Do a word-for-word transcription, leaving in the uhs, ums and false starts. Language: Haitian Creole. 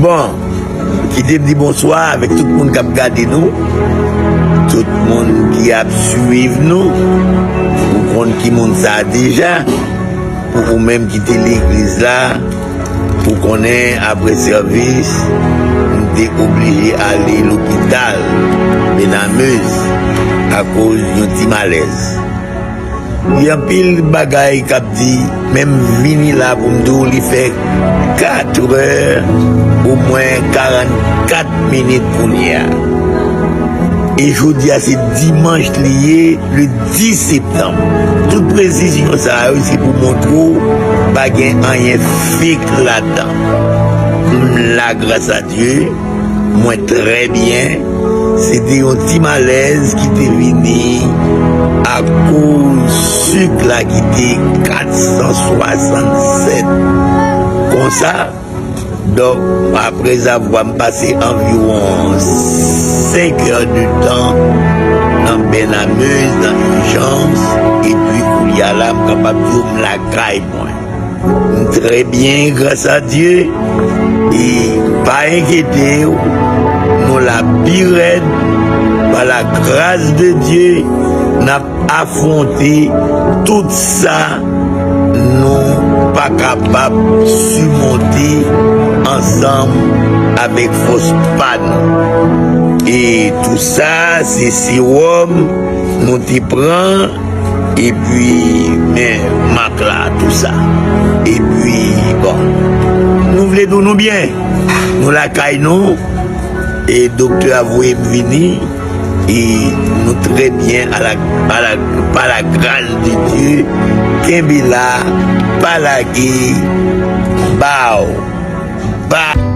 Bon, kite m di bonswa avèk tout moun k ap gade nou, tout moun ki ap swiv nou. Ou konn ki moun sa a deja. Pou ou menm ki te legliz la, ou konnen apre sèvis, m te oblije ale lopital Benamez akoz yon ti malèz. Gen anpil bagay k ap di, men m vini la pou m di w li fè katrè, omwen karannkat minit kounye a. E jodi a se dimanch li ye, le dis septanm. Tout presizyon sa yo se pou montre w pa gen anyen fake ladan. M la, gras a Dye, mwen trè byen. Se te yon ti malèz ki te vini akoz sik la ki te kat san swasannsèt. Konsa, donk, aprezavwa m pase anviwon senk è de tan nan Benamez, nan ijans, epi kounye a la, m kapab di w m lakay mwen. M trè byen, gras a Dye. E pa enkyete w, nou la pi rèd. Pa la gras de Dye, n ap afwonte tout sa nou pa kapab simonte ansanm avèk fòs pa nou. E tou sa, se sewòm nou te pran, epi men mak la, tou sa. Epi, bon, nou vle di w nou byen. Nou lakay nou, e doktè a voye m vini, e nou trè byen a la, a la, pa la gras de Dye. Kenbe la, pa lage, bow, bow.